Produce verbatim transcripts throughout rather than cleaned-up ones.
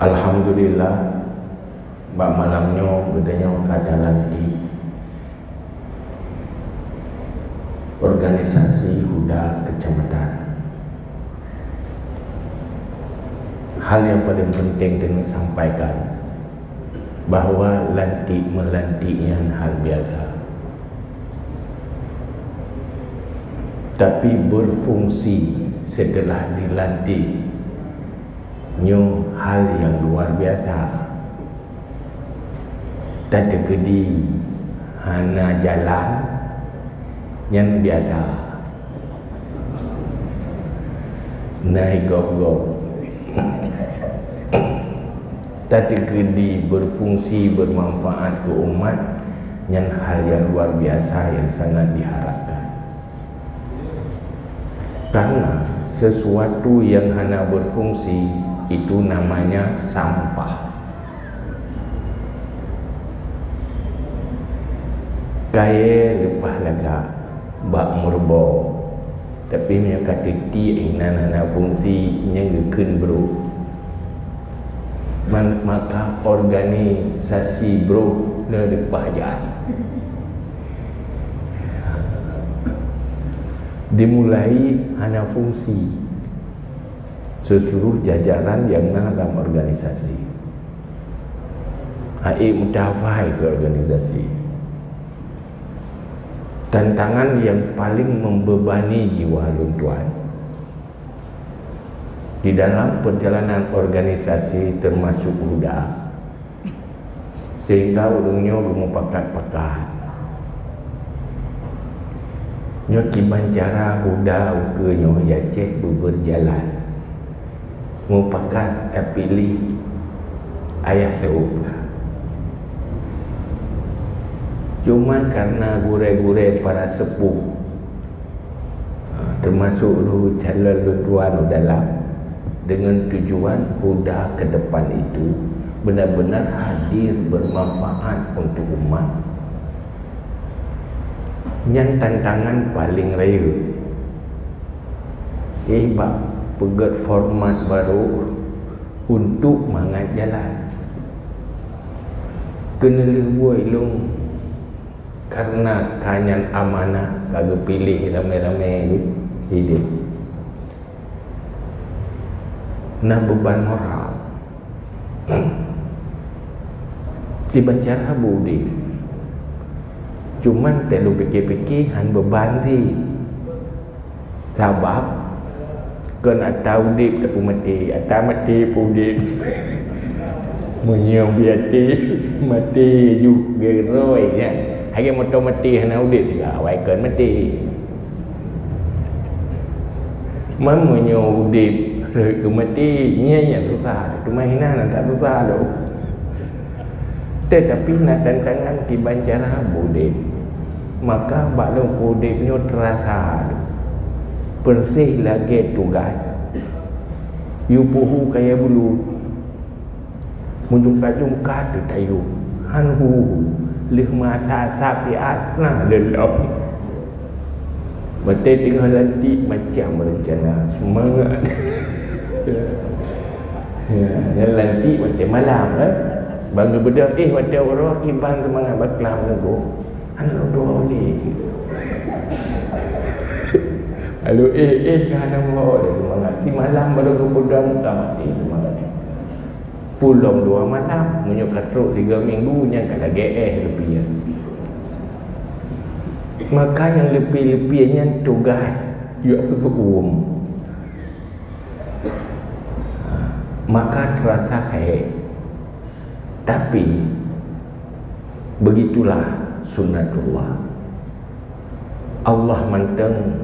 Alhamdulillah, bak malam nyoe geutanyoe ka talantik organisasi Huda kecamatan. Hal nyang paleng penting keuneuk sampaikan bahwa lantik meulantik nyan hal biasa. Tapi berfungsi setelah dilantik, nyoe hal nyang luar biasa. Tateukeudi hana jalan, nyan biasa. Nai gob-gob. Tateukeudi berfungsi, bermanfaat keu umat, nyan hal nyang luar biasa nyang sangat diharapkan. Karena sesuatu yang hana berfungsi itu namanya sampah. Kayée leupah lagak bak meurubo, tapi meunyoe ka teutiek inan hana fungsi, nyan geukheun brôk. Man-, maka organisasi brôk na leupah jalan. Dimulai hana fungsi. Seusuruh jajaran nyang na lam organisasi. Hai mutafai keu organisasi. Tantangan nyang paleng membebani jiwa lôn tuan di dalam perjalanan organisasi, termasuk Huda, sehingga ureuëng nyoe geumupakat-pakat. Nyoe kiban cara Huda ukeue nyoe i Aceh beuberjalan. Mupakat tapiléh ayah teuh. Cuma karena gurée-gurée para sepuh, ha, termasuk lôn calon lôn tuan u dalam, dengan tujuan Huda ke depan itu benar-benar hadir bermanfaat untuk umat. Nyan tantangan paleng rayeuk. Eh, bak peugét format barô untuk mangat jalan. Keuneulheueh buet lôn, karena ka nyan amanah ka geupiléh ramé-ramé idéh. Na beuban moral. Kiban cara beu udeb. Cuman, teulôn pike-pike, han beuban cit. Sabab kon ata udeb tapeumaté, ata maté peuudeb. Meunyoe biaté maté ju geurôi nyan. Lagée moto maté hana udeb siga, awai kon maté. Man meunyoe udeb rhot keu maté, nyan nyang susah, teuma hinan nyang that susah lom. Teutapi na tantangan kiban cara beu udeb. Maka bak lôn udeb nyoe teurasa lom. Persis lagée tugaih. Yue puhu kayée bulut. Meujungkat-jungkat teutayue, han hu-hu, lheueh masa sapiat na lom. Watée teungoh lantik macam reuncana, seumangat. Ya, nyan lantik watée malam, eh. Ban geubeudôh, eh, watée uroe kiban seumangat bak lam teungku. Hana lôn dua ulée. Lalu, eh, eh, ka hana meuho lé seumangat. Simalam barô geupeugah muka maté seumangat. Pulom dua malam, meunyoe ka trok tiga minggu, nyan ka lagée éh leupie. Maka nyang leupie-leupie nyan tugaih yue peuseuuem. Maka teurasa hék. Tapi, begitulah sunnatullah. Allah mantong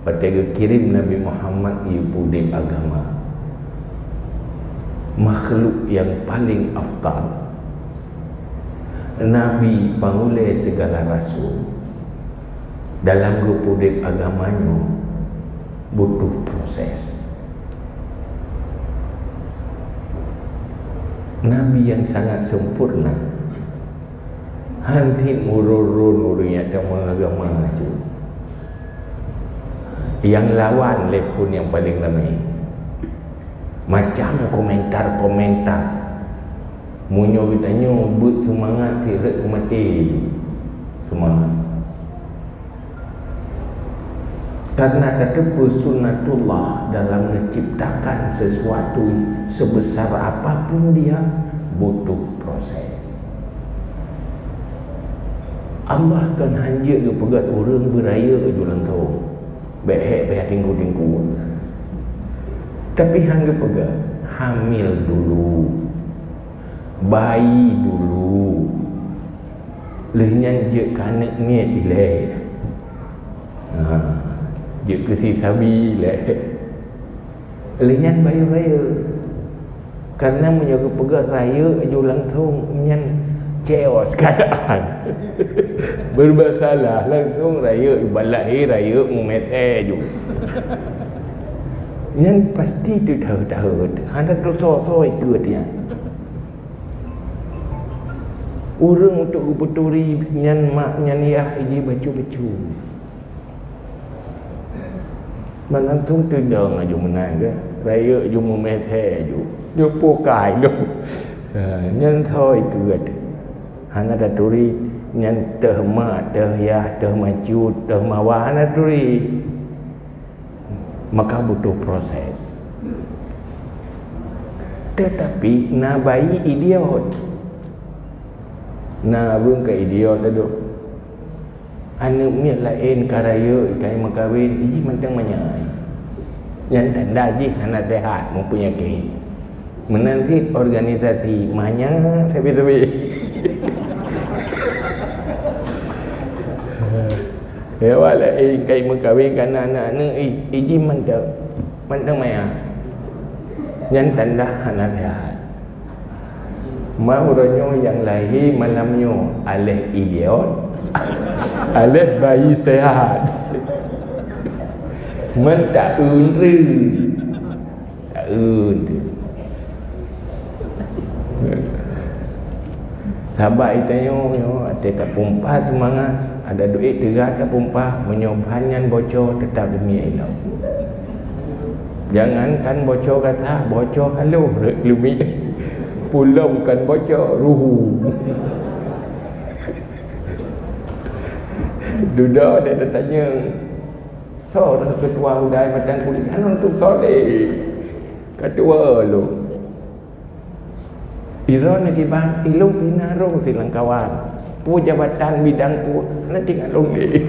watée geukirém Nabi Muhammad geuyue peudeb agama, makhluk nyang paleng afdal, Nabi pangulée sigala rasul, dalam geupeudeb agama nyoe butuh proses. Nabi nyang sangat sempurna, han cit meurôn-rôn ureuëng nyang tamong agama aju. Nyang lawan lé phon nyang paleng ramé. Macam komentar-komentar. Meunyoe geutanyoe beuet seumangat, sirek keu maté jih. Seumangat. Karena tateupeue sunnatullah dalam menciptakan sesuatu sebesar apapun dia butuh proses. Allah kan hanjeuet geupeugét ureuëng beurayeuk ju langsông. Bék hék payah tinggu-tinggu. Tapi han geupeugah, hamil dulu, bayi dulu, lheueh nyan jeuet keu aneuk miet ilée. Ha, jeuet keu si sabi ilée. Lheueh nyan bayeue rayeuk. Karena meunyoe geupeugah rayeuk ju langsông nyan chaos keuadaan. Bermasalah langsông rayeuk, ban lahé rayeuk meumisé ju. Nyan pasti teuteuet-teuet, hana teusoe-soe ikeuet nyan. Ureuëng untuk geupeuturi nyan mak nyan yah iji bacu-bacu. Meunan tu teudong aju meunan ke, rayeuk ju meumisé ju, ju pukai ju. Ha, nyan soe ikeuet. Hana taturi nyan teuh mak, teuh yah, teuh macut, teuh mawah, hana taturi. Maka butuh proses. Tetapi na bayi idiot. Na ureuëng ka idiot ladôm. Aneuk miet laén ka rayeuk, ka meukawen, ijih mantong manyai. Nyan tanda jih hana sehat, meupeunyakét. Meunan cit organisasi manyai sabe-sabe. Ya, awak laén ka meukawen, ka na aneuk-aneuk, i-, ijih mantong, mantong manyai. Nyan tanda hana sehat. Ma uroe nyoe nyang lahé malam nyoe, aléh idiot, aléh bayi sehat. Meunan taeu treun. Taeu treun. Sahabat geutanyoe nyoe, watée tapeumpah seumangat, ada duek teuga tapeumpah, meunyoe bahan nyan bocor, teutap leumiek ilong. Jangankan bocor gata, bocor haloh rot leumiek. Pulom kon bocor, ruhu. Dudoe deh tatanyong, soe keutua udai mantong kulit, hana tu soleh. Keutua lom. Droeneuh kiban, ilong pih na roh silang kawan. Peue jabatan bidang peue, hana tinggai lôn lé.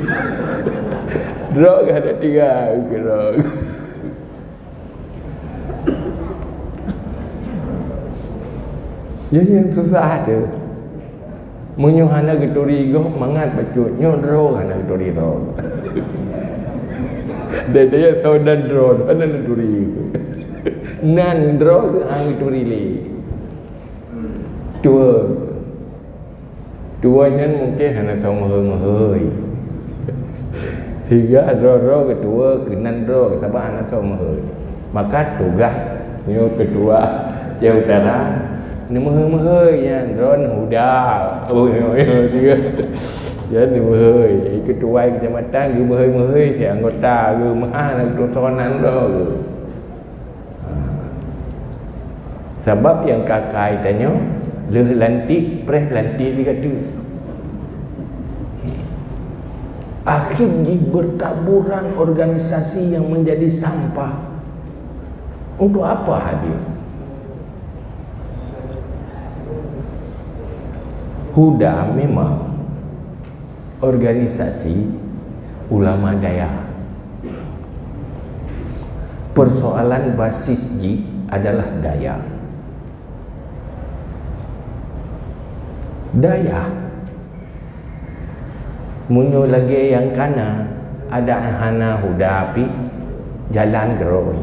Droe ka hana tinggai, droe. Ya, nyang susah tu. Meunyoe hana geuturi gob, mangat bacut. Nyoe droe hana geuturi droe. Deh, deh, ya, saudara droe, hana geuturi. Nan droe hana geuturi lé. Tuha. Tuha nyan mungken hana soe meuhôi-meuhôi. Sehingga droe-droe geutuha keunan droe, sabab hana soe meuhôi. Maka tugaih nyoe keutua Aceh Utara, neumeuhôi-meuhôi nyan, droe neuhuda. Oh, nyoe, nyoe, nyoe. Nyan neumeuhôi. Keutua keucamatan geumeuhôi-meuhôi, si anggota geumeuhah, na geutusoe nan droe. Ha. Sabab nyang ka-ka tanyoe lheueh lantik, preh lantik di gata. Akhir jih bertaburan organisasi yang menjadi sampah. Untuk apa habis? Huda memang organisasi ulama dayah. Persoalan basis jih adalah dayah. Dayah, meunyoe lagée nyang kana, adak hana huda pih, jalan keuroi.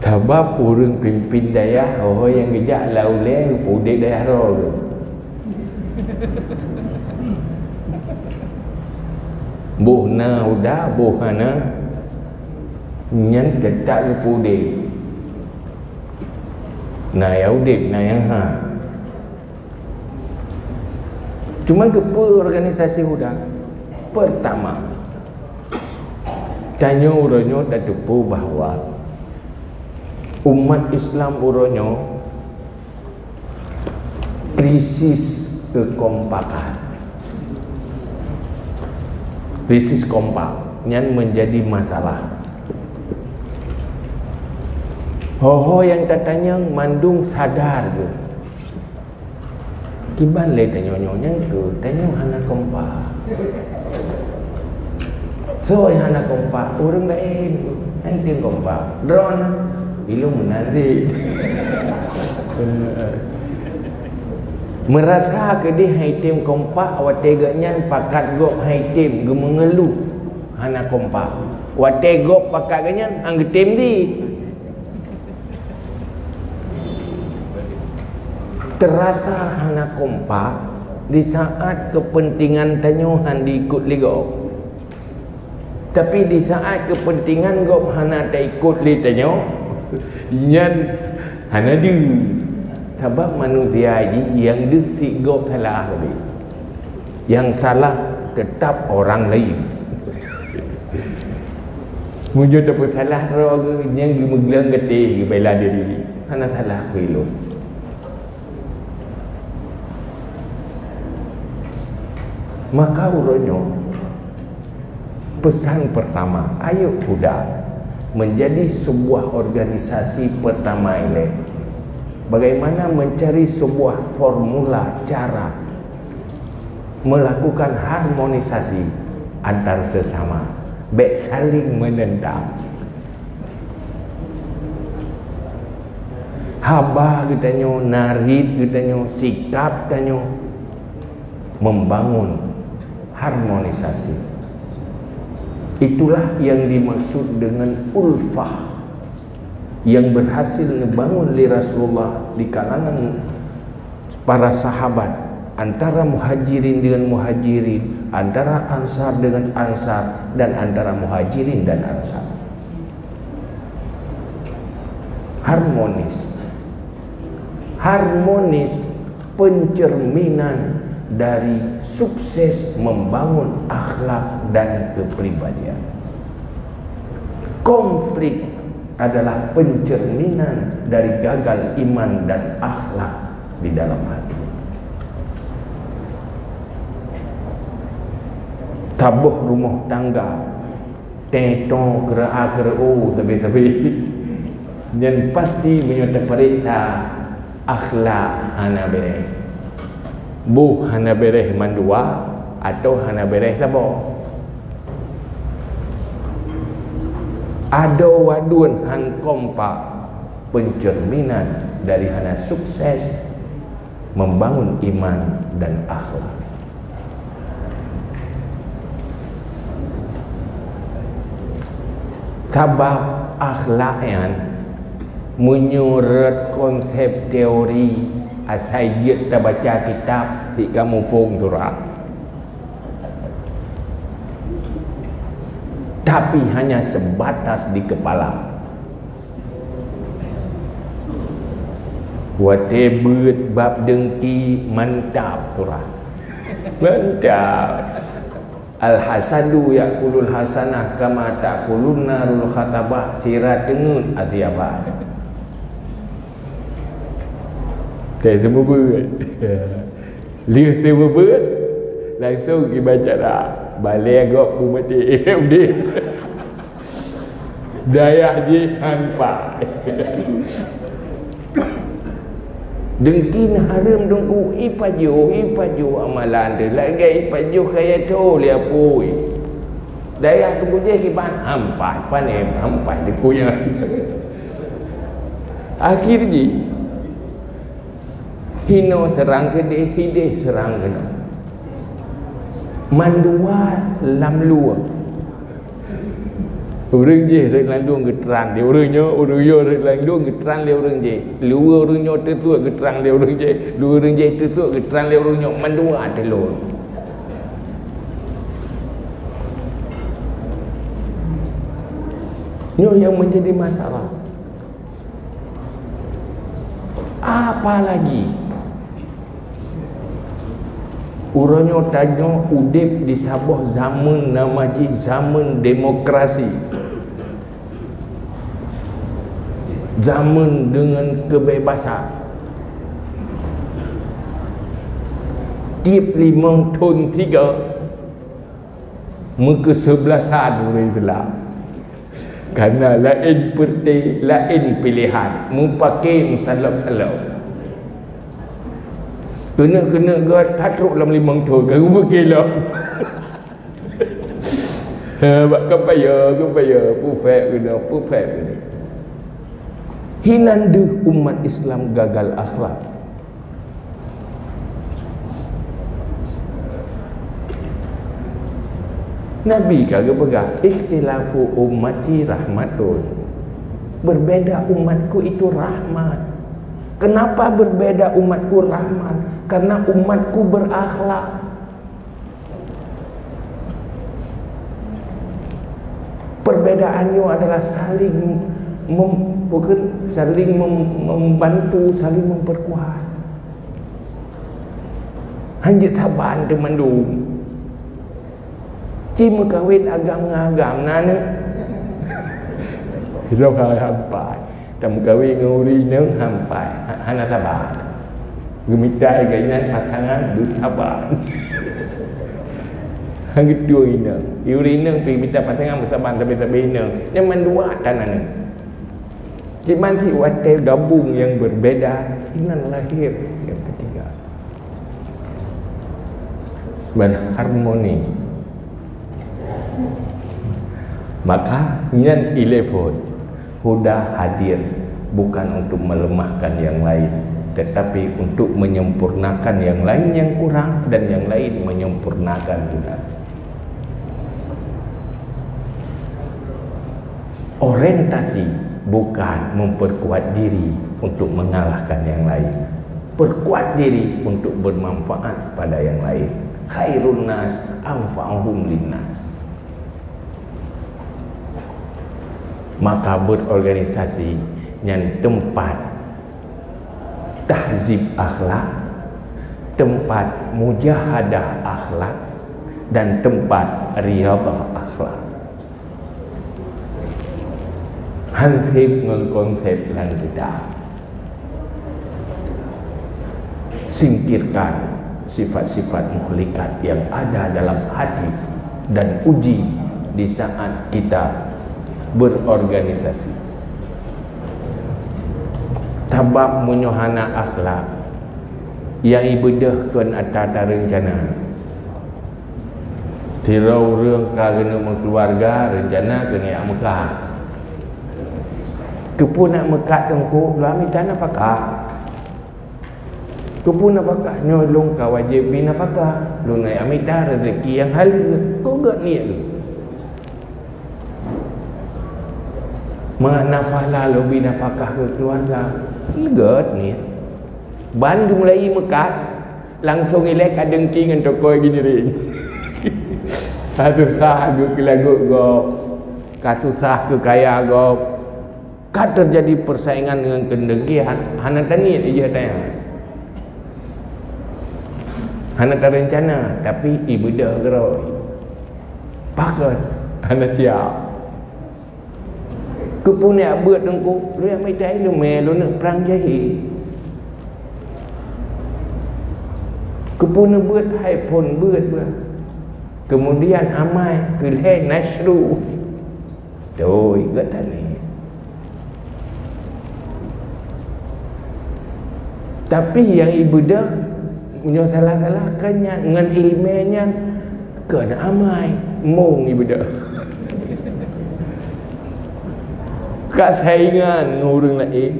Sabab ureuëng pimpin dayah, ho-ho nyang geujak lam ulée, udeb dayah droe. Boh na huda, boh hana, nyan teutap geupeu udeb. Na nyang udeb, na nyang ha. Cuman keupeue organisasi huda? Pertama, tanyoe uroe nyoe tateupeue bahwa Umat Islam uroe nyoe krisis kekompakan. Krisis kompak nyan menjadi masalah. Ho-ho nyang tatanyong mandum sadar geuh. Kiban lé tanyoe nyoe nyang keu tanyoe hana kompak. Soe hana kompak? Ureuëng laén. Hai teuh kompak. Droeneuh ilung meunan cit. Meurasa keudeh hai teuh kompak watée gobnyan pakat gob hai teuh geumeungeuluh hana kompak. Watée gob pakat gobnyan han geutem di. Terasa hana kompak di saat kepentingan tanyoe han diikot lé gob. Tapi di saat kepentingan gob hana taikot lé tanyoe, nyan hana deuh. Sabab manusia jih nyang deuh sit gob salah tadi. Nyang salah tetap orang lain. Meunyoe tapeusalah droe geuh, nyang geumeugleueng gatéh geubela diri. Hana salah peue lôn. Maka uroe nyoe, pesan pertama, Ayo Kuda menjadi sebuah organisasi pertama ilée. Bagaimana mencari sebuah formula cara melakukan harmonisasi antar sesama, bék saling menentang. Haba geutanyoe, narit geutanyoe, sikap tanyoe membangun harmonisasi. Itulah yang dimaksud dengan ulfah yang berhasil dibangun oleh Rasulullah di kalangan para sahabat, antara Muhajirin dengan Muhajirin, antara Ansar dengan Ansar, dan antara Muhajirin dan Ansar. Harmonis. Harmonis pencerminan dari sukses membangun akhlak dan kepribadian. Konflik adalah pencerminan dari gagal iman dan akhlak di dalam hati. Taboh rumoh tangga, teuntông keureuha keureuo sabe-sabe. Nyan pasti meunyoe tapareksa akhlak hana béréh. Boh hana béréh mandua atau hana béréh saboh. Adoe waduen han kompak, pencerminan dari hana sukses membangun iman dan akhlak. Sabab akhlak nyan, meunyoe rot konsep teori, asai jeuet tabaca kitab, sit ka muphom surah. Tapi hanya sebatas di kepala. Watée beuet bab dengki, mantap surah. Mantap. Al-hasadu ya'kulul hasanah kama ta'kulun narul khatabah, sira teungeut aziabah. Teuh seumeubeuet. Lheueh seumeubeuet, langsung ibacara, balée gob beumaté udeb. Dayah jih han pai. Dengki na hareuem dong u ipajoh, ipajoh amalan teuh lagée ipajoh kaya tho lé apui. Dayah teungku jih kiban han pai, pané han pai dengki nyan. Akhé jih, hinoe seurang keudeh, hideh seurang keunoe. Mandua lam luwa. Ureuëng jih rot lam luwa geutran lé ureuëng nyoe, ureuëng nyoe rot lam luwa geutran lé ureuëng jih. Luwa ureuëng nyoe teusuet geutran lé ureuëng jih, luwa ureuëng jih teusuet geutran lé ureuëng nyoe, mandua teulon. Nyoe nyang menjadi masalah. Apalagi uroe nyoe tanyoe udeb di saboh zameun nama jih zameun demokrasi. Zaman dengan kebebasan. Tiep limong thon tiga, meukeusebelasan ureuëng Islam. Karena laén peureuté, laén piléhan, meupaké meusalab-salab. Keuneuk-keuneuk gét ka trok lam limong thon, ka geupeuké lom. Ha, bak kebaya, kebaya, pufek keunoe, pufek keunoe. Hinan deuh umat Islam gagal akhlak. Nabi ka geupeugah, "Ikhtilafu ummati rahmatun." Berbeda umatku itu rahmat. Kenapa berbeda umatku rahmat? Karena umatku berakhlak. Perbedaan nyoe adalah saling mem-, bukan, saling mem-, membantu, saling memperkuat. Hanjeuet saban teumandum. Ci meukawen agam ngon agam na nyoe. Ilong hai hampai. Tameukawen ngon ureuëng inong hampai, ha-, hana saban. Geumita geuinan pasangan beusaban. Han geutueng inong. Ureuëng inong pih mita pasangan beusaban sabe-sabe inong. Nyan mandua tan aneuëk. Cuma si watée gabung nyang berbeda, inan lahir nyang ketiga. Ban harmoni. Maka nyan ilée phon, huda hadir bukan untuk melemahkan yang lain, tetapi untuk menyempurnakan yang lain yang kurang dan yang lain menyempurnakan huda. Orientasi bukan memperkuat diri untuk mengalahkan yang lain. Perkuat diri untuk bermanfaat pada yang lain. Khairun nas anfa'uhum linnas. Maka berorganisasi nyan tempat tahzib akhlak, tempat mujahadah akhlak, dan tempat riyadhah akhlak. Hansip ngon konsep nyang kita singkirkan sifat-sifat muhlikat yang ada dalam hati dan uji di saat kita berorganisasi. Sabab meunyoe hana akhlak, nyang ibeudôh kon ata-ata reuncana. Sidroe ureuëng ka geuneuk meukeuluwarga, reuncana keuneuk jak meukat. Keupeue nak meukat teungku, lôn mita nafakah. Keupeue nafakah? Nyoe lôn ka wajéb bri nafakah. Lôn jak mita rezeki nyang haleue. Kok gét niet lôn? Ma nafala lôn bri nafakah keu keuluwarga. Gét niet. Ban geumulai meukat, langsong ilée ka dengki ngon toko gini ring. Ka susah geukeulagot gob. Ka susah keu kaya gob. Ka teujadi persaingan ngon keudengki, han-, hana taniet ijih tanya. Hana tareuncana, tapi ibeudôh keudroe. Pakon? Hana siap. Keupeue neujak beuet teungku, lôn jak mita ileumé, lôn neuk prang jahé. Keupeue neubeuet hai phon beuet bah. Keumudian amai keu lhée nasyru. Doi geutanyoe. Tapi nyang ibeudôh, meunyoe salah-salah kan nyan, ngon ileumé nyan, kon amai, mong ibeudôh. Ka saingan ngon ureuëng laén.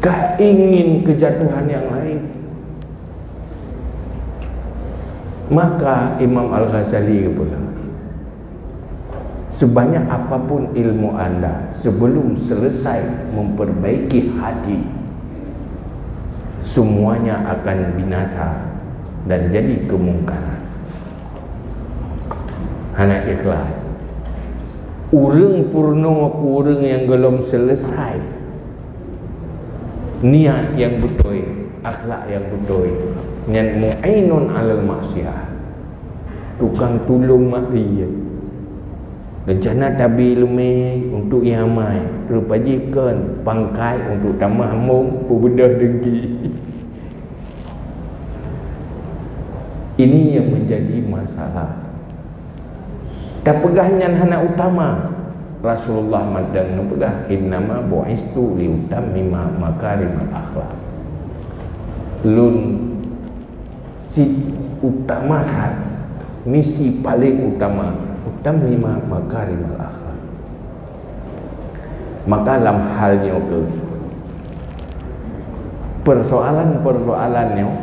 Ka ingin keujatuhan nyang laén. Maka Imam Al-Ghazali geupeugah, "Sebanyak apapun ilmu anda, sebelum selesai memperbaiki hati, semuanya akan binasa dan jadi kemungkaran." Hana ikhlas. Ureuëng peurunoe keu ureuëng nyang gohlom selesai niat nyang beutôi, akhlak nyang beutôi, nyan mu'inun 'alal maksiyah, tukang tulông maksiat. Rencana tabi iéleumé untuk nyang amai, rupa jih kon pangkai untuk tamah mong peubeudoh dengki. Ini yang menjadi masalah. Tapeugah nyan hana utama. Rasulullah mantong neupeugah, "Innama bu'istu liutammima makarimal akhlak." Lôn cit utama that, misi paleng utama, utammima makarimal akhlak. Maka lam hal nyoe keuh, persoalan-persoalan nyoe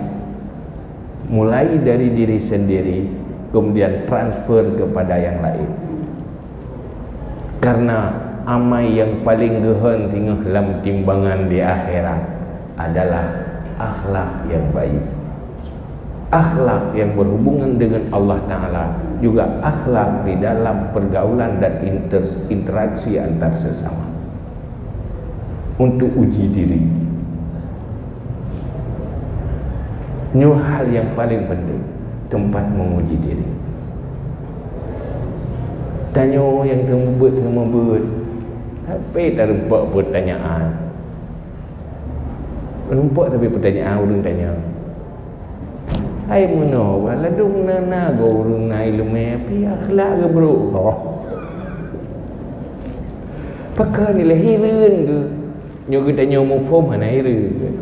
mulai dari diri sendiri, kemudian transfer kepada yang lain. Karena amai nyang paleng geuhon singoh lam timbangan di akhirat adalah akhlak yang baik. Akhlak yang berhubungan dengan Allah Ta'ala, juga akhlak di dalam pergaulan dan inter-, interaksi antar sesama. Untuk uji diri. Nyoe hal nyang paleng penting, tempat menguji diri. Tanyoe nyang teumeubeuet-teumeubeuet, tapi tarumpok pertanyaan. Rumpok tapi pertanyaan ureuëng tanya. Hai meunoe, ladôm na-na goe ureuëng na iéleumé, tapi akhlak geuh brok. Pakon nilai hireuen geuh? Nyoe geutanyoe muphom hana hireuen.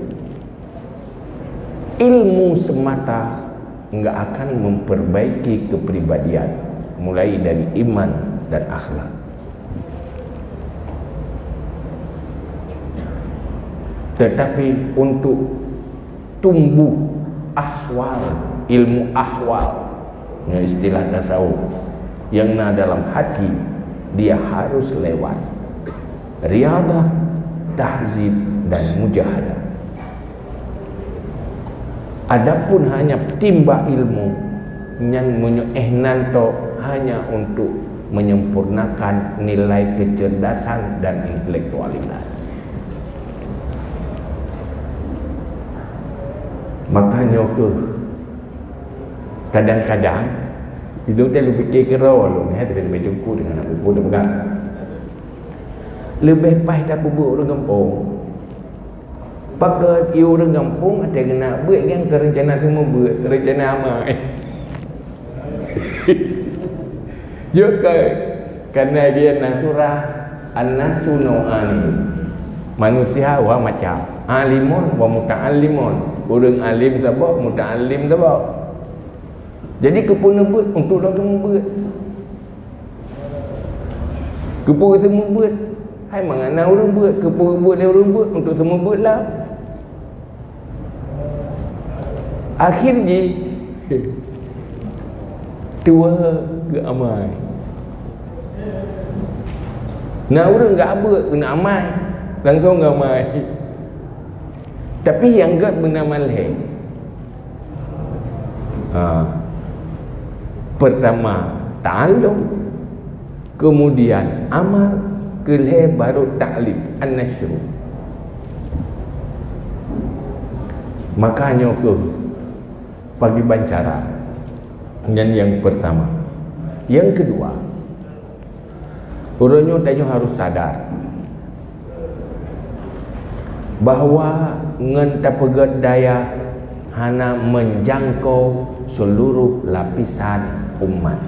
Ilmu semata enggak akan memperbaiki kepribadian, mulai dari iman dan akhlak. Tetapi untuk tumbuh ahwal, ilmu ahwal, nyoe istilah tasawuf, nyang na dalam hati, dia harus lewat riyadah, tahzib, dan mujahadah. Adapun hanya timba ilmu, nyan meunyoe éh nan tok hanya untuk menyempurnakan nilai kecerdasan dan intelektualitas. Maka nyoe keuh, kadang-kadang, ilôn teuh lôn pike keudroe lôn, hai, tapi leubeh teungku deungon aneuk buku teupeugah. Leubeh paih tapeubuet ureuëng gampông. Pakon, i ureuëng gampông até geunak beuet nyan keu reuncana seumeubeuet, reuncana amai. Yo kai, karena dia nasurah, an-nasu nau'ani. Manusia wa macam. Alimun wa muta'allimun. Ureuëng alim saboh, muta'allim saboh. Jadi, keupeue neubeuet untuk lôn seumeubeuet. Keupeue seumeubeuet? Hai mangat na ureuëng beuet, keupeue beuet lé ureuëng beuet untuk seumeubeuet lah. Akhir jih, tuwoe geuamai. Na ureuëng geuabeuet keuneuk amai, langsong geuamai. Tapi nyang gét beuna malhé. Ha. Pertama, ta'allum. Kemudian amal, keulhée baru taklim, an-nasyru. Maka nyoe keuh pageuban cara. Nyan nyang pertama. Nyang keudua, uroe nyoe tanyoe harus sadar bahwa ngon tapeugét dayah hana menjangkau seluruh lapisan umat.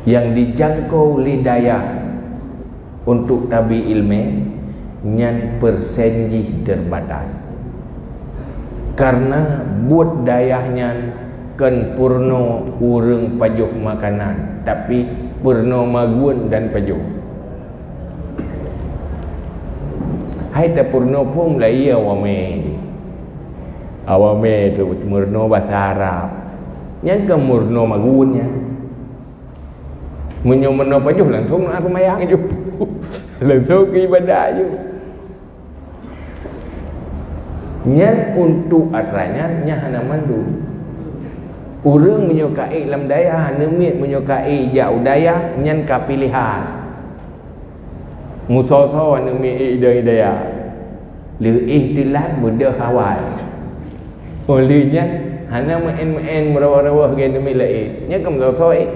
Nyang dijangkau lé dayah untuk tabi iéleumé nyan persen jih terbatas. Karena buet dayah nyan kon peurunoe ureuëng pajoh makanan, tapi peurunoe magun dan pajoh. Hai tapeurunoe phon meulayeue awamé. Awamé tu meurunoe basa Arab. Nyan kon meurunoe magun nyan. Meunyoe meunoe pajoh langsong na seumayang ju. Langsong keu ibadat ju. Nyan untuk atra nyan, nyan hana mandum. Ureuëng meunyoe ka ék lam dayah, aneuk miet meunyoe ka ék jak u dayah, nyan ka piléhan. Musoe-soe aneuk miet ék idong i dayah. Lheueh teulat beudôh awai. Óh lheueh nyan, hana meu'en-meu'en meureuwah-reuwah lagée aneuk miet laén. Nyan ka musoe-soe ék.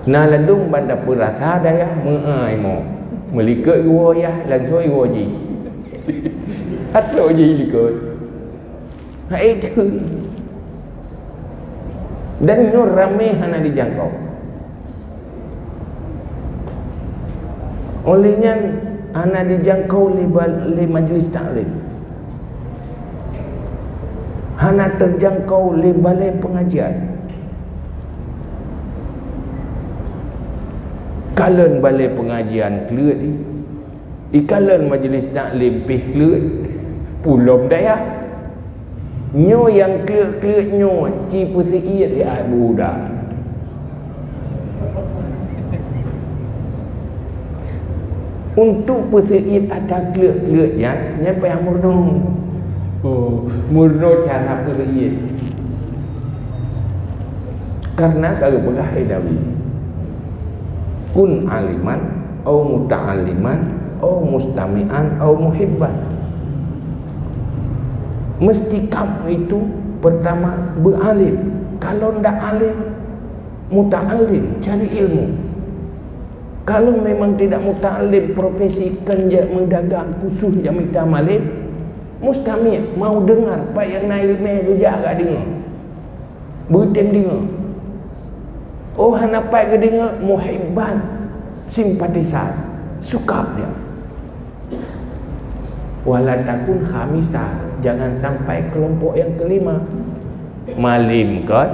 Na ladôm ban tapeurasa dayah meu'ah imoe. Meulikot geuwoe yah, langsông iwoe jih. Atroh jih likot. Hai tu. Dan nyoe ramé hana dijangkau. Oleh nyan, hana dijangkau lé ba-, lé majlis taklim. Hana teujangkau lé balai pengajian. Kalon balai pengajian kleuet, ikalon majlis taklim pih kleuet, pulom dayah. Nyoe nyang kleuet-kleuet nyoe ci peuseuiet di Abu Uda. Untuk peuseuiet ata kleuet-kleuet nyan, nyan payah meurunoe. Oh, meurunoe cara peuseuiet. Karena ka geupeugah lé Nabi, "Kun aliman, au muta'alliman, au mustami'an, au muhibban." Mesti kamu itu pertama beualim. Kalau ndak alim, muta'allim, cari ilmu. Kalau memang tidak muta'allim, profesi kan jak meudagang, khusus jak mita malem, mustami', mau dengar, pat nyang na ileumèe geujak gak deungoe. Beutem deungoe. Oh, hana pat geudeungoe, muhibban, simpatisan, suka dia. Wala takun khamisa, jangan sampai kelompok yang kelima. Malem kon,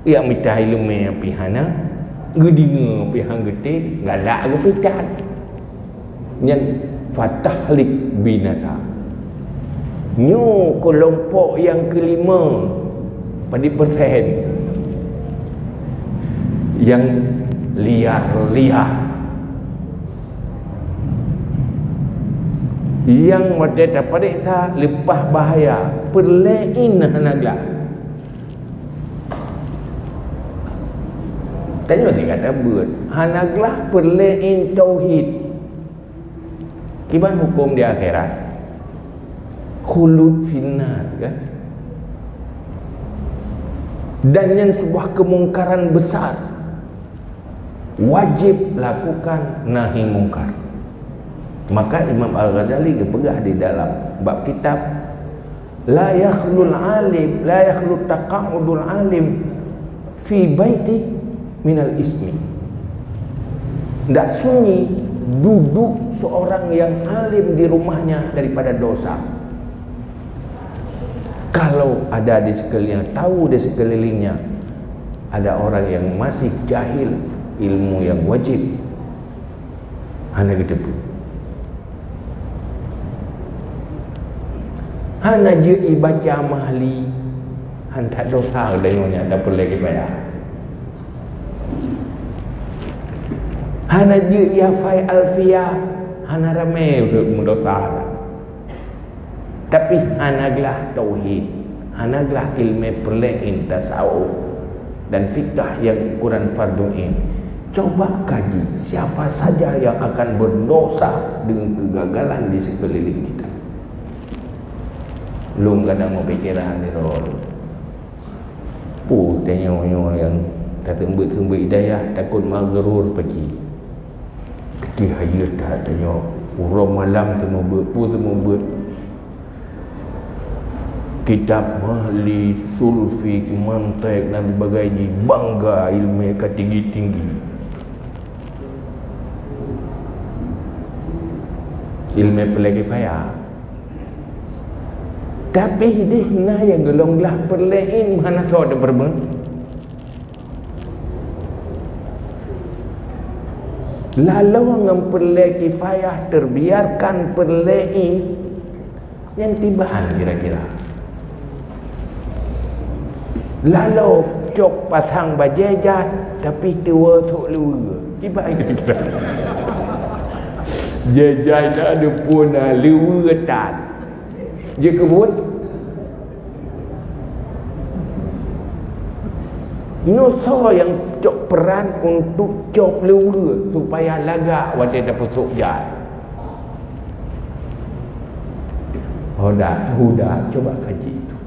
jak mita ileumèe pih hana, geudeungoe pih han geutem, galak geupikat. Nyan fatahlik binasa. Nyoe keulompok nyang keulima, padum persen nyang liar-liar. Nyang watèe tapareksa leupah bahaya, peureulèe in hana glah. Tanyoe tinggai tabeuet, hana glah peureulèe in tauhid. Kiban huköm di akhirat? Khulud finnar, kan? Dan nyan sebuah kemungkaran besar. Wajib lakukan nahi mungkar. Maka Imam Al-Ghazali geupeugah di dalam bab kitab, "La yakhlul alim, la yakhlu taqa'udul alim fi baiti minal ismi." Ndak sunyi duduk seorang yang alim di rumahnya daripada dosa. Kalau ada di sekeliling, tahu di sekelilingnya ada orang yang masih jahil ilmu yang wajib, hana geuteupeue. Hana jeuet ibaca Mahli, han that dosa deungon nyan, dapeureulèe kifayah. Hana jeuet ihafai Alfiyah, hana ramé meudosa. Tapi hana glah tauhid, hana glah ileumèe peureulèe in tasawuf dan fikah nyang ukuran fardhu ain. Coba kaji siapa saja yang akan berdosa dengan kegagalan di sekeliling kita. Lôn kadang meupikeran di roh lôn. Peue tanyoe nyoe nyang taseumeubeuet-seumeubeuet hidayah, takot maghrur paki. Pike hayeue that tanyoe. Uroe malam seumeubeuet, peue seumeubeuet. Kitab Mahli, Sulfi, Mantek dan sebagainya, bangga ileumèe ka tinggi-tinggi. Ileumèe peureulèe kifayah. Tapi ideh na nyang geulong glah peureulèe in hana soe teupeurumeun. Laloe ngon peureulèe kifayah teubiarkan peureulèe in, nyan tibaan kira-kira. Laloe cok pasang bajèe jai, tapi tuwoe sôk luweue. Tibaan kira-kira. Jai-jai na deupue na luweue tan. Jeuet keu buet. Nyoe soe nyang cok peuran untuk cok luweue supaya lagak watèe tapeusôk jai? Huda, Huda, coba kaji itu.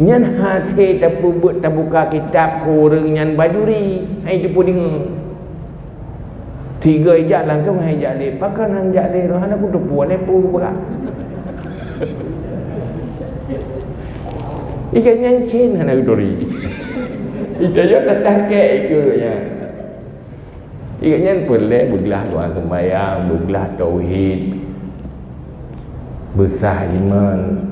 Nyan hase tapeubuet tabuka kitab keu ureuëng nyan bajuri, hai teupeu deungoe. Tiga ijak langsung hai jak lé, pakon han jak lé, roh hana kuteupeu lé peue brat. Ikan nyan cen hana geuturi. Ita yo tatah kek ikeu nyan. Ingat nyan peureulée beuglah doa seumbahyang, beuglah tauhid, beusah iman.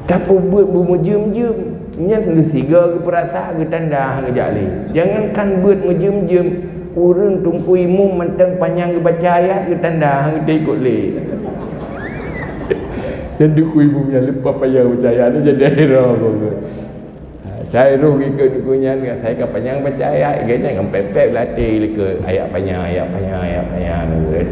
Tapeubuet beumeujeuem-jeuem, nyan leusiga geupeurasa geutanda geujak lé. Jangankan buet meujeuem-jeuem, ureuëng teungku imum mantong panyang geubaca ayat geutanda geuteukot lé. Dan teungku imum nyang leupah panyang baca ayat nyan jadi akhirah. Ha, sai roh ikot buku nyan, sai ka panyang baca ayat, gobnyan ngon pép-pép latih likot ayat panyang, ayat panyang, ayat panyang.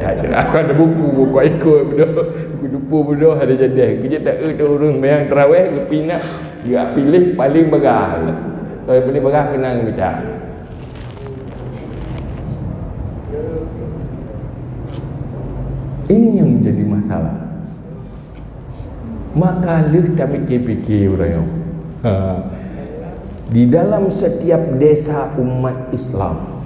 That, that, aku ada buku, buku ikot beudôh, buku tupu beudôh ada jadeh. Keujeuet tak eu tu ureuëng manyang taraweh, geupinah, geupiléh paling bagah. Soe paling bagah keunang mita. Ini yang menjadi masalah. Maka lheueh tapikir-pikir uroe nyoe. Ha. Di dalam setiap desa umat Islam,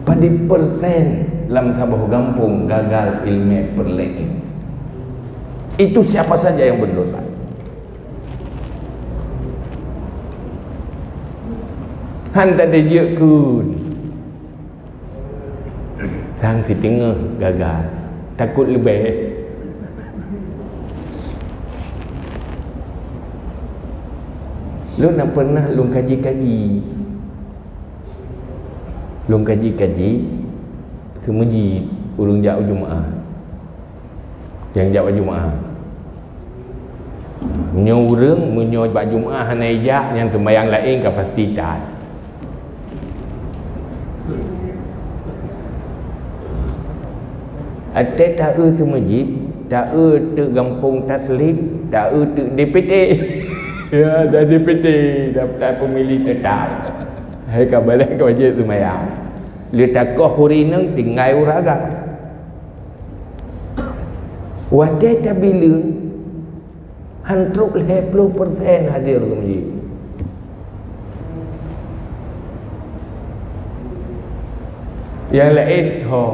padum persen lam saboh gampông gagal ileumèe peureulèe. Itu siapa saja yang berdosa. Han tadijeuet kheun. Sang siteungoh gagal, takot leubeh. Lôn na pernah lôn kaji-kaji. Lôn kaji-kaji, seumeujid ureueng jak u Jumaat. Nyang jak bak Jumaat. Meunyoe ureueng, meunyoe bak Jumaat hana ijak, nyang seumayang laén ka pasti that. Até taeu seumeujid, taeu teuk gampông Taslim, taeu teuk D P T. Ya, dah D P T, daftar pemilih tetap. Hai ka balek ka wajéb seumayang. Lé takoh ureueng inong tinggai ureueng agam. Watèe tabileueng, han trok lhèe ploh persen hadir keu meuseujid. Nyang laén ho.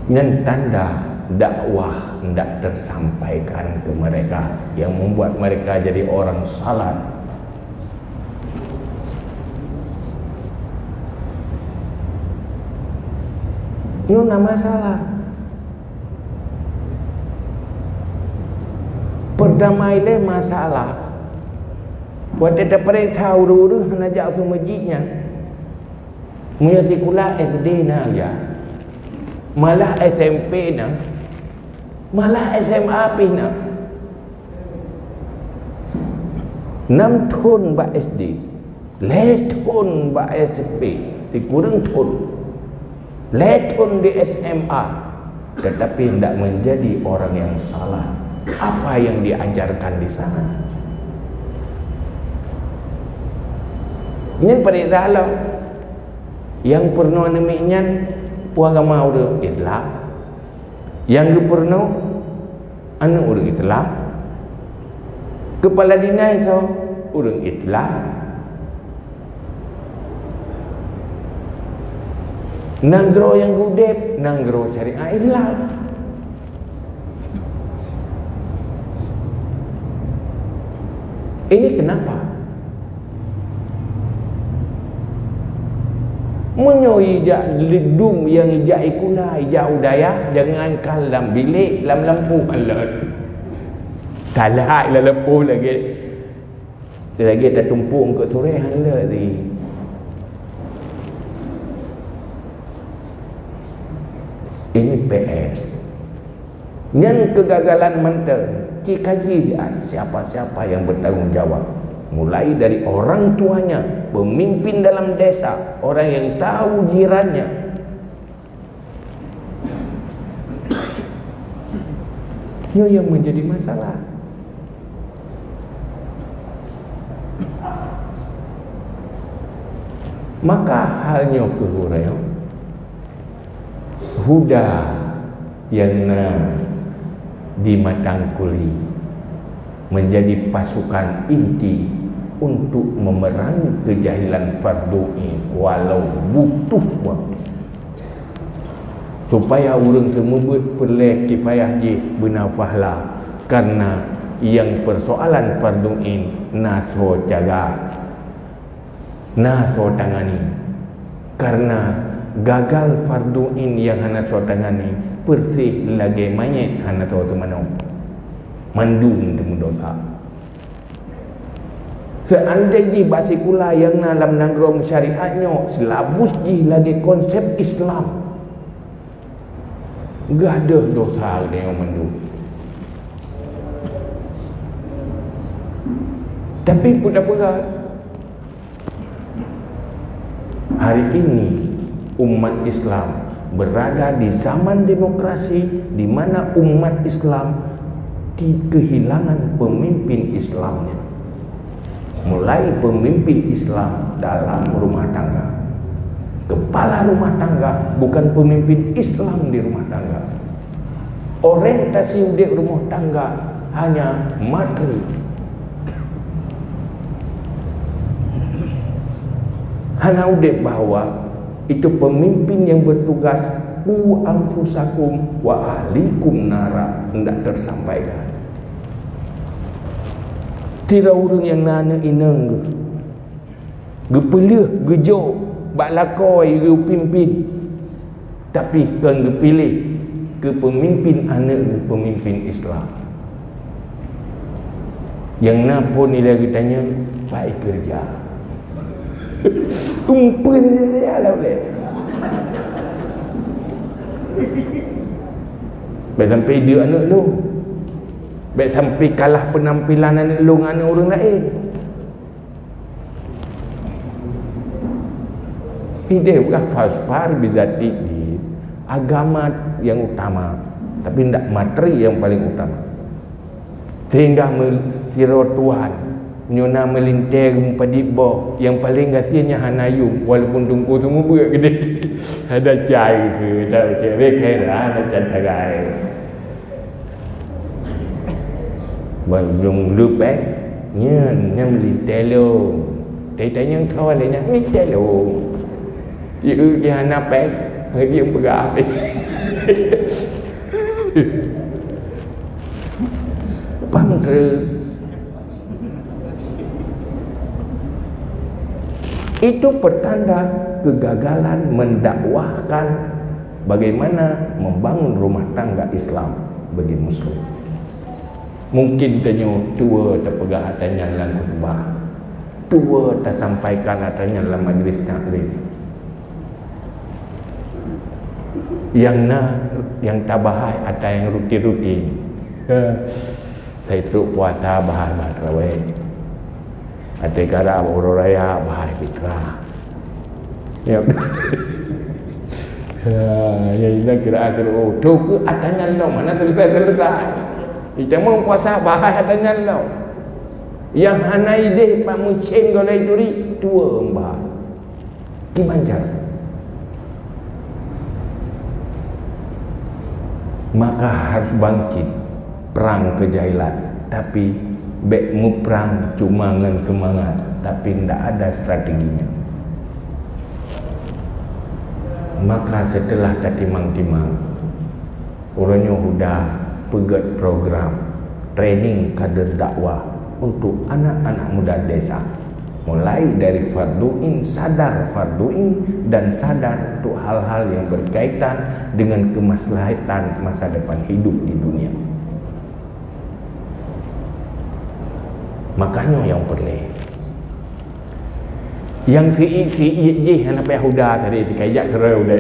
Nyan tanda dakwah ndak tersampaikan ke mereka, yang membuat mereka jadi orang salat. Nyoe na masalah. Perdamai lé masalah. Watèe tapareksa ureueng-ureueng hana jak seumeujid nyan. Meunyoe sikula S D na jak, malah S M P na, malah S M A pih na. Nam thon bak S D, lhèe thon bak S M P, sikureueng thon, lhèe thon di S M A, tetapi hendak menjadi orang yang salah. Apa yang diajarkan di sana? Nyan paréksa lom. Nyang peurunoe aneuk miet nyan peue agama ureueng Islam. Nyang geupeurunoe aneuk ureueng Islam. Keupala dinas soe? Ureueng Islam. Nanggroe nyang geuudép, nanggroe syariat Islam. Ini kenapa? Meunyoe ijak ledum nyang ijak sikula, ijak u dayah, jangankan lam bilék, lam lampôh han lé. Ka lheueh lam lampôh lagèe, lagèe tatumpôk eungkôt surèe han lé di. Ini P R. Nyan kegagalan mantong, ci kaji lihat siapa-siapa yang bertanggung jawab. Mulai dari orang tuanya, pemimpin dalam desa, orang yang tahu jirannya. Nyoe yang menjadi masalah. Maka hal nyoe keuh ureueng Huda nyang na di Matang Kuli menjadi pasukan inti untuk memerangi kejahilan fardu ain walau butuh waktu. Supaya ureuëng seumeubeuet peureulée kifayah jih beuna fahla, karena nyang peusoalan fardu ain na soe jaga, na soe tangani. Karena gagal fardu ain nyang hana soe tangani, persis lagée manyét hana soe teumanoe. Mandum teumeudosa. Seandai jih bak sikula nyang na lam nanggroe syariat nyoe silabus jih lagée konsep Islam, gadôh dosa geutanyoe mandum. Tapi peue tapeugah, hari ini umat Islam berada di zaman demokrasi di mana umat Islam kehilangan pemimpin Islamnya. Mulai pemimpin Islam dalam rumah tangga. Kepala rumah tangga bukan pemimpin Islam di rumah tangga. Orientasi udeb rumah tangga hanya materi. Hana udeb bahwa itu pemimpin yang bertugas, "Qu anfusakum wa ahlikum nara," hendak tersampaikan. Sidroe ureuëng nyang na aneuëk inong geuh, geupeuleueh geujok bak lakoe geupimpin, tapi kon geupiléh keu peumimpin aneuëk geuh peumimpin Islam. Nyang na phon ilée geutanyong, "Pai keureuja?" Umpeuen saja lah ulée. Bék sampai ideuek aneuëk lôn. Bék sampai kalah peunampilan aneuëk lôn ngon aneuëk ureuëng laén. Ideh bukan fasfar bizati din, agama yang utama, tapi ndak materi yang paling utama. Sehingga me-, sidroe tuan nyoe na meulintée meupadib boh, nyang paleng gasien nyan hana yum, walaupun teungku seumeubeuet keudeh. Ada cai su, ada cai, ada cai tagai. Ban lôn leupah, nyan, nyan meulintée lôn. Teuka nyang tho lé nyan meulintée lôn. Ieu jih hana péng, ngon ieu peugah. Paham ke? Itu pertanda kegagalan mendakwahkan bagaimana membangun rumah tangga Islam bagi Muslim. Mungkin tanyoe tuwoe tapeugah ata nyan lam khutbah, tuwoe tasampaikan ata nyan lam majlis taklim. Nyang na, nyang tabahas ata nyang rutin-rutin. Saitrok puasa bahas-bahas tarawih. Até karab uroe raya bahas fitrah. Ya. Ha, ya, ina kira akhir, oh, tu ke ata nyan lom, hana selesai-selesai. Kita mau puasa bahas ata nyan lom. Nyang hana ideh pak mucén golai turi, tuwoe bahas. Kiban cara? Maka harus bangkit perang kejahilan, tapi bék muprang cuma ngon seumangat, tapi ndak ada strateginya. Maka setelah tatimang-timang, uroe nyoe Huda peugét program training kader dakwah untuk anak-anak muda desa, mulai dari fardu ain, sadar fardu ain, dan sadar untuk hal-hal yang berkaitan dengan kemaslahatan masa depan hidup di dunia. Makanya yang perlu Nyang seuiet-seuiet jih hana payah Huda tadi, ka geujak keudroe Huda.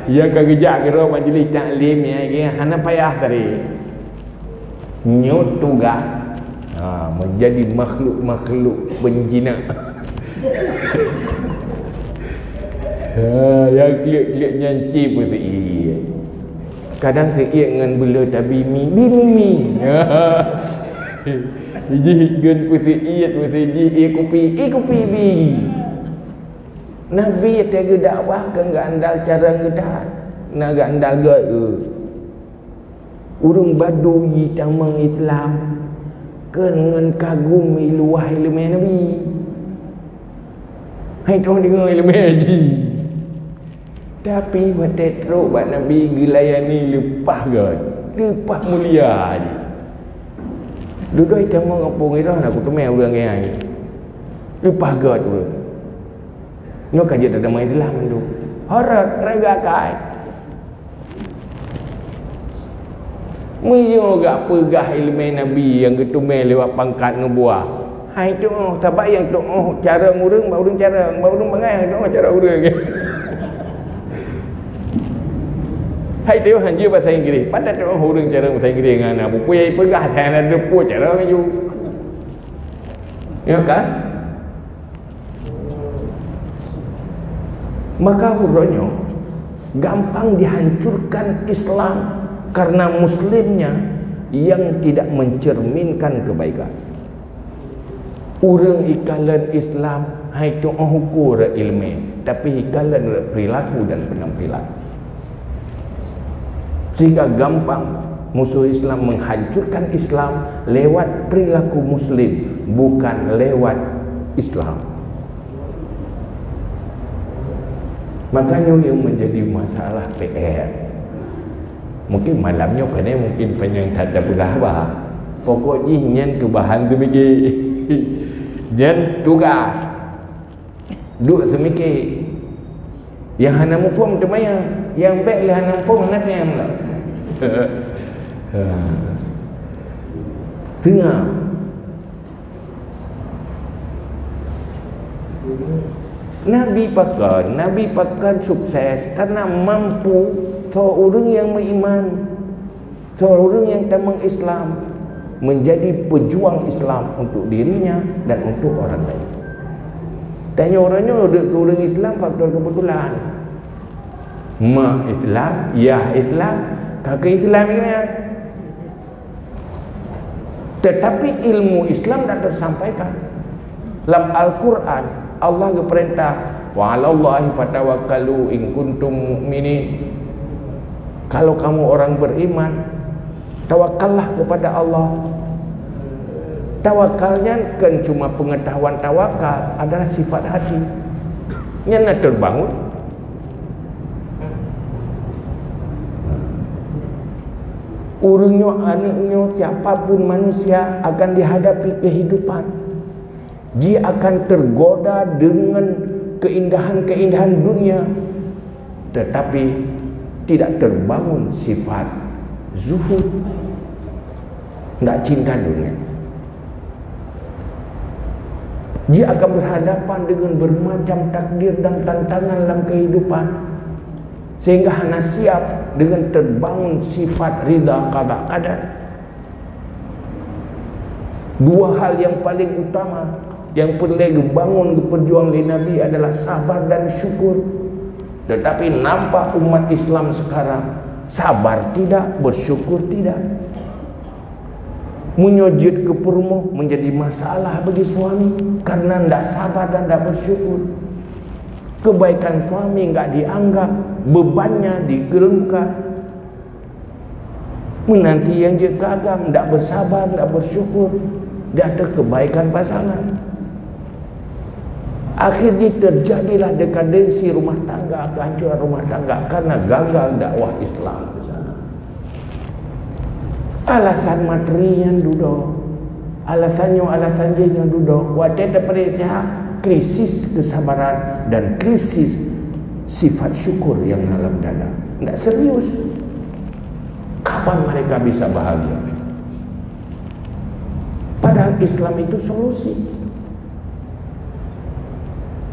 Nyang ka geujak keudroe majlis taklim nyan, hana payah tadi. Nyoe tugaih, ha, menjadi makhluk-makhluk penjinak. Ha, nyang klik-klik nyan cit peusiet. Kadang seuiet ngon beuleuh tabi mi, bi mi mi. Jih gen peusiet, peusiet jih ie kupi, ie kupi bi. Nabi teuga dakwah keu geuandal cara geudat. Na gak ndal gét, eh. Ureuëng Badui tamong Islam, kon ngon kagum iluwah ileumé Nabi. Hai troh deungoe ileumé jih. Tapi watée trok bak Nabi geulayani leupah gét, leupah mulia jih. Dudoe tamong apong iroh na kuteumé ureuëng nyan. Leupah gét ureuëng. Nyoe ka jeuet tamong Islam tu. Horot, rega kai. Meunyoe gak peugah ileumé Nabi nyang geuteumé lewat pangkat nubuah, hai tuoh, sabab nyang tuoh carông ureuëng, bak ureuëng carông, bak ureuëng bangai nyang tuoh carông ureuëng. Hai tuoh hanjeuet bahasa Inggréh, padahai tuoh ureuëng carông bahasa Inggréh ngon abu pui peugah, saya ada pun carông ju. Ya kan? Maka uroe nyoe gampang dihancurkan Islam karena muslimnya yang tidak mencerminkan kebaikan. Ureuëng ikalon Islam hai tuoh ukur ileumé, tapi ikalon perilaku dan penampilan. Sehingga gampang musuh Islam menghancurkan Islam lewat perilaku muslim, bukan lewat Islam. Makanya yang menjadi masalah P R. Mungkin malam nyoe keuneuk mungkin panyang that tapeugah bah. Pokok jih nyan keu bahan teumiki. Nyan tugaih. Duek seumike. Nyang hana muphom teuma nyang, nyang bék lé hana muphom hana teuma nyang. Teuma Nabi pakon, Nabi pakon sukses karena mampu tho ureuëng nyang meuiman. Seorang yang tamong Islam menjadi pejuang Islam untuk dirinya dan untuk orang lain. Tanyoe uroe nyoe duek keu ureuëng Islam faktor kebetulan. Mak Islam, yah Islam, kakek Islam juga. Tetapi ilmu Islam tidak tersampaikan. Lam Al-Quran, Allah geupeurintah, "Wa 'alallahi fatawakkalu in kuntum mu'minin." Kalau kamu orang beriman, tawakallah kepada Allah. Tawakal nyan kon cuma pengetahuan tawakal, adalah sifat hati. Nyan na terbangun. Ureuëng nyoe, aneuëk nyoe, siapapun manusia akan dihadapi kehidupan. Dia akan tergoda dengan keindahan-keindahan dunia, tetapi tidak terbangun sifat zuhud, tidak cinta dunia. Dia akan berhadapan dengan bermacam takdir dan tantangan dalam kehidupan, sehingga hana siap dengan terbangun sifat rida qada qadar. Dua hal yang paling utama yang peureulée geubangun, geupeujuang lé Nabi adalah sabar dan syukur. Tetapi nampak umat Islam sekarang, sabar tidak, bersyukur tidak. Meunyoe jeuet keu peurumoh menjadi masalah bagi suami karena ndak sabar dan ndak bersyukur. Kebaikan suami nggak dianggap, bebannya digeulungkat. Meunan si nyang jeuet keu agam, ndak bersabar, ndak bersyukur di ateueh kebaikan pasangan. Akhirnya terjadilah dekadensi rumah tangga, kehancuran rumah tangga karena gagal dakwah Islam di sana. Alasan materi nyang dudoe, alasan nyoe, alasan jih nyang dudoe, watée tapeuriksa krisis kesabaran dan krisis sifat syukur yang dalam dada. Ndak serius. Kapan mereka bisa bahagia? Padahal Islam itu solusi.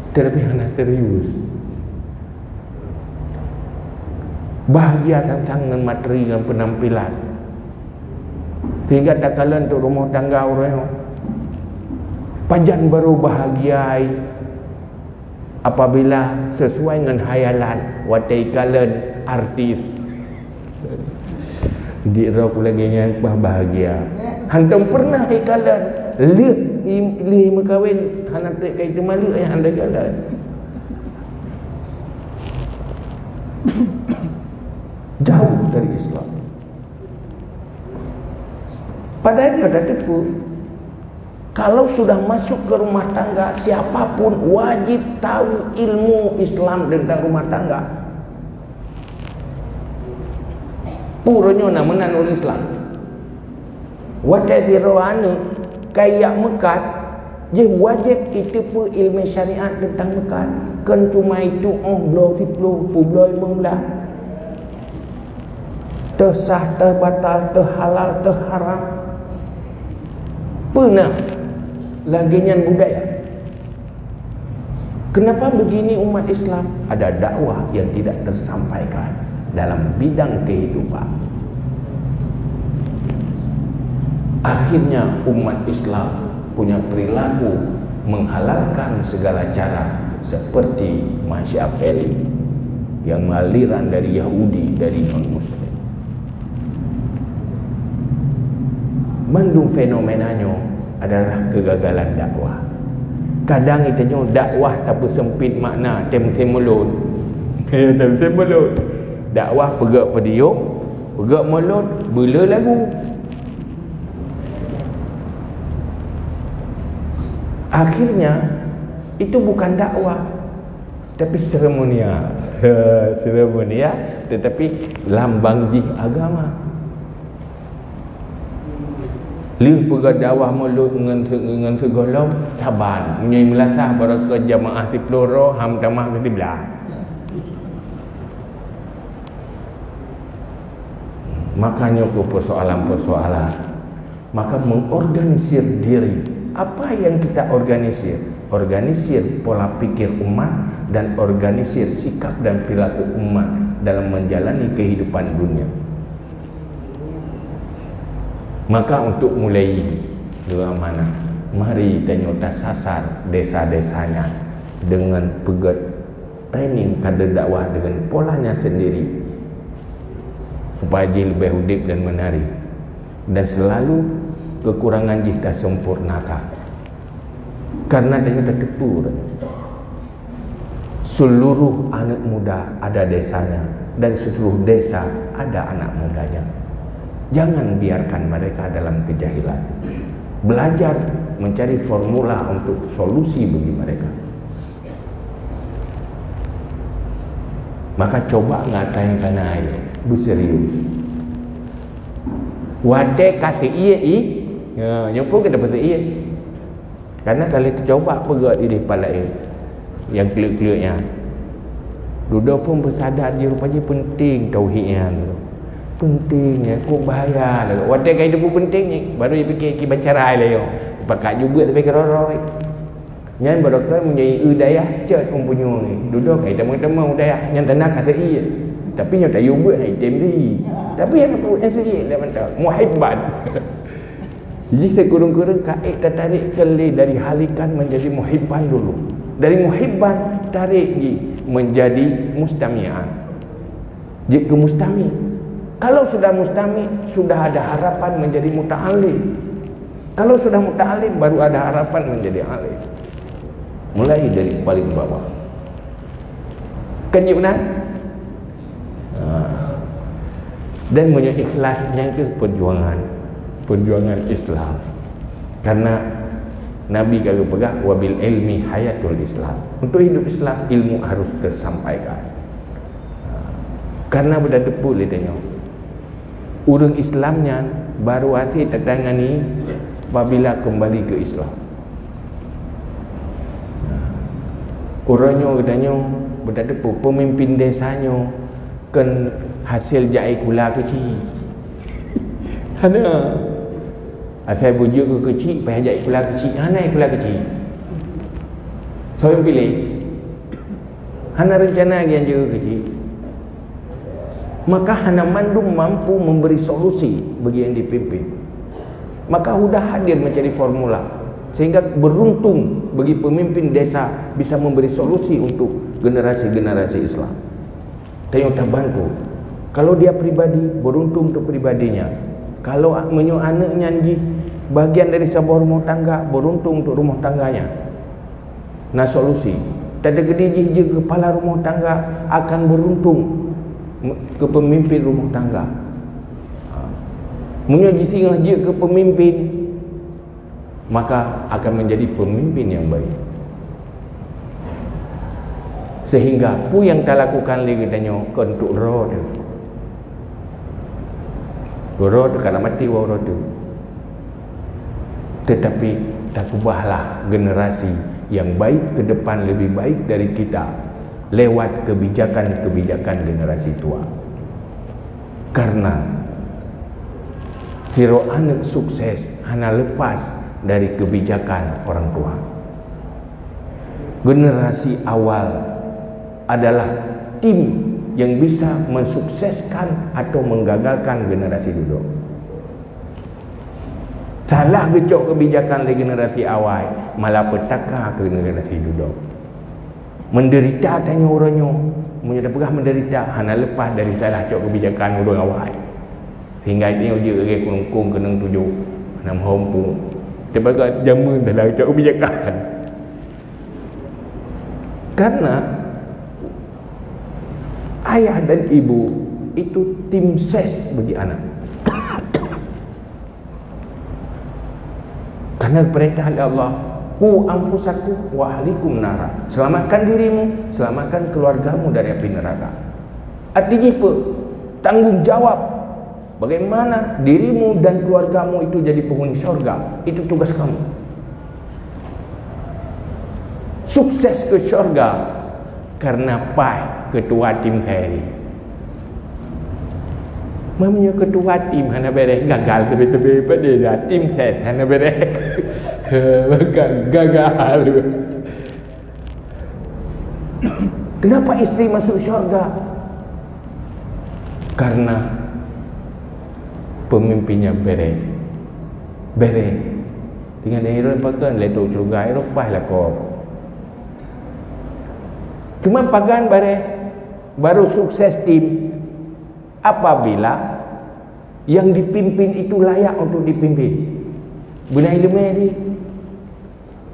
Tetapi hana serius. Bahagia tantang ngon materi, ngon penampilan. Sehingga takalon untuk rumah tangga ureuëng. Pajan baru bahagia apabila sesuai ngon hayalan watée ikalon artis. Di roh lagée nyan bah bahagia. Hantom pernah ikalon lheueh lheueh meukawen hana treb kai teuma lheueh nyang hana ikalon. Islam. Padahal nyoe tateupeue, kalau sudah masuk ke rumah tangga, siapapun wajib tahu ilmu Islam tentang rumah tangga. Pura nyoe na meunan ureuëng Islam. Watée sidroe aneuëk ka jak meukat, jih wajéb jiteupeue iéleumé syariat teuntang meukat. Kon cuma jitu'oh bloe siplôh, peubloe limong blaih. Teuh sah, teuh batal, teuh halal, teuh haram. Peue na lagée nyan budaya? Kenapa begini umat Islam? Ada dakwah yang tidak tersampaikan dalam bidang kehidupan. Akhirnya umat Islam punya perilaku menghalalkan segala cara seperti Machiavelli yang aliran dari Yahudi, dari non-Muslim. Mandum fenomena nyoe adalah kegagalan dakwah. Kadang geutanyoe dakwah tapeuseumpit makna, tem-tem mulod. Tem-tem mulod. Dakwah peugah peudiok, peugah mulod, beule lagu. Akhirnya, itu bukan dakwah, tapi seremonial. Seremonial, tetapi lambang jih agama. Lheueh peugah dakwah mulod ngon se-, ngon sigohlom, saban. Meunyoe meulasah baroe keu jamaah siplôh droe, ham tamah keu siblaih. Maka nyoe keuh persoalan-persoalan. Maka mengorganisir diri. Apa yang kita organisir? Organisir pola pikir umat dan organisir sikap dan perilaku umat dalam menjalani kehidupan dunia. Maka untuk mulai dua mana, mari tanyoe tasasar desa-desa nyan dengan peugét training kader dakwah dengan polanya sendiri, supaya jih leubeh udeb dan menarik, dan selalu kekurangan jih tasempurnakan. Karena tanyoe tateupeue, seluruh anak muda ada desanya, dan seluruh desa ada anak mudanya. Jangan biarkan mereka dalam kejahilan. Belajar mencari formula untuk solusi bagi mereka. Maka cuba ngatai kana ayo, beuserius. Watée ka seuiek i, ya, nyoe pun ka dapat seuiek. Karena kalau teucoba peugah idéh pat laén nyang kleuek-kleuek nyan, dudoe pun beusadar jih rupa jih penting tauhid nyan. Penting nyan, kok bahaya lah. Watée ka itu pun penting ni, baru ipikir kiban cara laén. Pakat jubeuet tapi keuroi-roi. Nyan barokon meunyoe eu dayah cot ureuëng punyueng ni. Dudoe ka itamong-tamong u dayah, nyan tanda ka seuiek. Tapi nyoe tayue beuet hai tem seuiek. Tapi hana peubuet nyang seuiek dah mantong. Muhibban. Jih sikureueng-kureueng ka ék tatarék keu lé dari halikan menjadi muhibban dulu. Dari muhibban tarék jih menjadi mustami'an. Jeuet keu mustami. Kalau sudah mustami, sudah ada harapan menjadi muta'alim. Kalau sudah muta'alim, baru ada harapan menjadi alim. Mulai dari paling bawah. Kan jeuet meunan? Ha. Dan meunyoe ikhlas, nyan keuh perjuangan, perjuangan Islam. Karena Nabi ka geupeugah, "Wabil ilmi hayatul Islam." Untuk hidup Islam, ilmu harus tersampaikan. Karena beutateupeue lé tanyoe, ureuëng Islam nyan baru até tatangani apabila keumbali keu Islam. Uroe nyoe geutanyoe beutateupeue peumimpin desa nyoe kon hasé jak ie kula keuchik. Hana. Asai beujeuet keu keuchik, payah jak ie kula keuchik. Hana ie kula keuchik. Soe nyang piléh? Hana reuncana lagée nyan jeuet keu keuchik. Maka hana mandum mampu memberi solusi bagi yang dipimpin. Maka hudah hadir mencari formula, sehingga beruntung bagi pemimpin desa bisa memberi solusi untuk generasi-generasi Islam. Tanyoe tabantu. Kalau dia pribadi, beruntung untuk pribadinya. Kalau a-, meunyoe aneuëk nyan jih bagian dari saboh rumoh tangga, beruntung untuk rumoh tangganya. Na solusi. Teukeudi jih jeuet keu kepala rumoh tangga akan beruntung. keu peumimpin rumoh tangga. Ha. Meunyoe jisingoh jeuet keu peumimpin, maka akan menjadi peumimpin nyang baik. Sehingga peue nyang talakukan lé geutanyoe kon untuk droe teuh. Droe teuh ka na maté uroe teuh. Tetapi takeubahlah generasi yang baik ke depan lebih baik dari kita lewat kebijakan-kebijakan generasi tua. Karena sidroe aneuk sukses hana lepas dari kebijakan orang tua. Generasi awal adalah tim yang bisa mensukseskan atau menggagalkan generasi dudoe. Salah geucok kebijakan lé generasi awai, malapetaka keu generasi dudoe. Menderita tanyoe uroe nyoe, meunyoe tapeugah menderita, hana leupah dari salah cok kebijakan ureuëng awai. Sehingga tanyoe jeuet lagée kurungkong keunong tujoh, hana meuhom pun. Tapeugah jameun salah cok kebijakan. Karena ayah dan ibu itu tim ses bagi anak. Karena perintah oleh Allah, "Qu anfusakum wa ahlikum nara." Selamatkan dirimu, selamatkan keluargamu dari api neraka. Artinya apa? Tanggung jawab bagaimana dirimu dan keluargamu itu jadi penghuni syurga. Itu tugas kamu. Sukses ke syurga karena paih ketua tim saya. Meunyoe ketua tim hana beres, gagal tebe-tebe, padahai tim ses hana beres. Maka gagal. Kenapa istri masuk syurga? Karena pemimpinnya beres. Beres. Tinggal di Iron pakai, letok syurga, Iron paih lakoe. Cuma pagan bareh baru sukses tim apabila yang dipimpin itu layak untuk dipimpin. Beuna ileumé sih.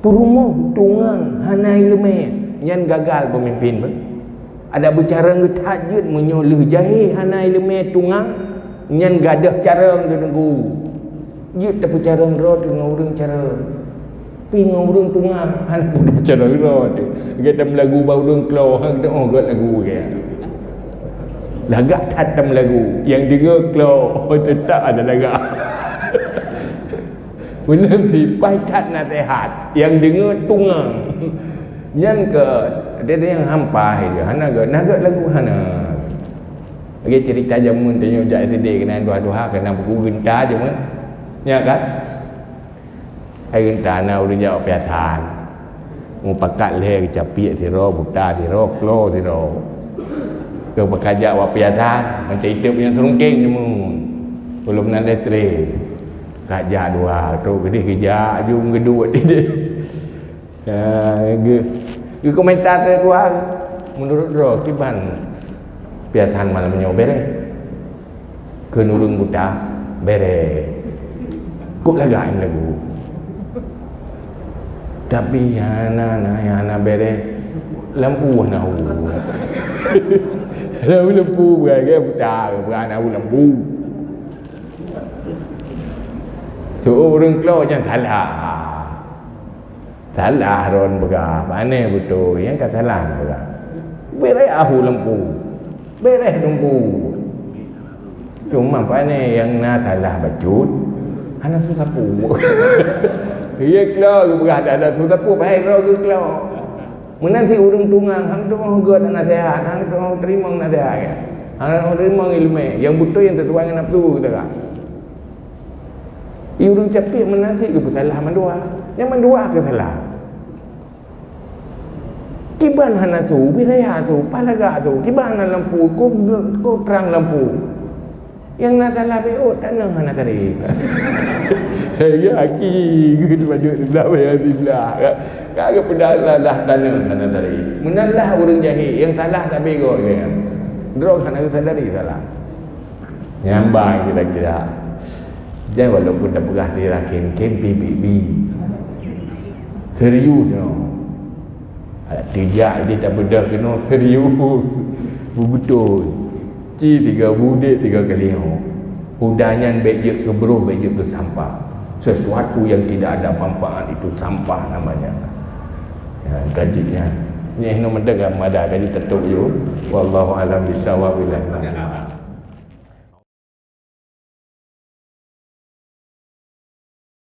Peurumoh tungang hana ileumé, nyan gagal pemimpin. Ada bicara ngeujak jeuet meunyoe lheueh jahé hana ileumé tungang, nyan gadôh carông di negeri. Jeuet tapeucarông droe teungoh ureuëng carông. Pi ngon ureuëng tungang, hana peureulée cara uroe teuh. Gata meulagu bak ureuëng klo, hana teuôt gét lagu gata. Lagak that tameulagu, nyang deungoe klo, teutap ada lagak. Meunan sipai that naseuhat, nyang deungoe tungang. Nyan keuh, ada nyang hampa hai dia, hana gét, na gét lagu hana. Lagée cerita jameun tanyoe jak S D keunan tuha-tuha, keunan buku genta jameun. Nya kan? Hai geutanyoe ureuëng jak piasan. Mupakat lhée geucapiek sidroe, buta sidroe, klo sidroe. Keu peukajak wak piasan, macam itu punya serungkeng nemu. Belum na listrik. Kajak dua, tu geudeh geujak, jum geuduek di. Ya, geu-, geukomentar dari luar. Menurut droe, kiban piasan malam nyoe bereh? Keu ureuëng buta, bereh. Kok lagak lagu. Tapi hana, na, hana bereh. Lampu hana hu. Lampu bukan ke buta, bukan hana hu lampu. Seuôt ureuëng klo nyang salah. Salah droen peugah, pane beutôi, nyang ka salah peugah. Bereh ahu lampu. Bereh lampu. Cuma pane nyang na salah bacut, hana su sapu. Iya klo geupeugah dah hana su sapu, bahai droe geuklo. Meunan si ureuëng tungang, hang teuôt gét naseuhat, hang teuôt teurimong naseuhat. Hang teuôt teurimong ileumé, nyang beutôi nyang teutuan ngon nafsu geutanyoe. Di ureuëng capiek meunan cit geupeusalah mandua. Nyang mandua keuh salah. Kiban hana su, bit raya su, paih lagak su, kiban hana lampu, kok, kok trang lampu. Nyang na salah B O, taneuh hana tarek. Ya, aki, geuh di bacut di blah, bayar di blah. Ka, ka geupeugah salah, taneuh hana tarek. Meunan lah ureuëng jahé, nyang salah sabe goe nyan. Droe hana geusadari salah. Nyang ba kira-kira. Jadi walaupun tapeugah sira khem-khem, pi bi-bi. Serius nyoe. Adak tijak jih tapeugah keunoe serius. Beubeutôi. Ci tiga budek tiga kali ho. Udah nyan bèk jeuet keu broh, bèk jeuet keu sampah. Sesuatu yang tidak ada manfaat itu sampah namanya. Ya, gaji nyan. Nyoe hinoe meudeungoe mada, jadi teutôp yue. Wallahu a'lam bishawab, billahi taufiq.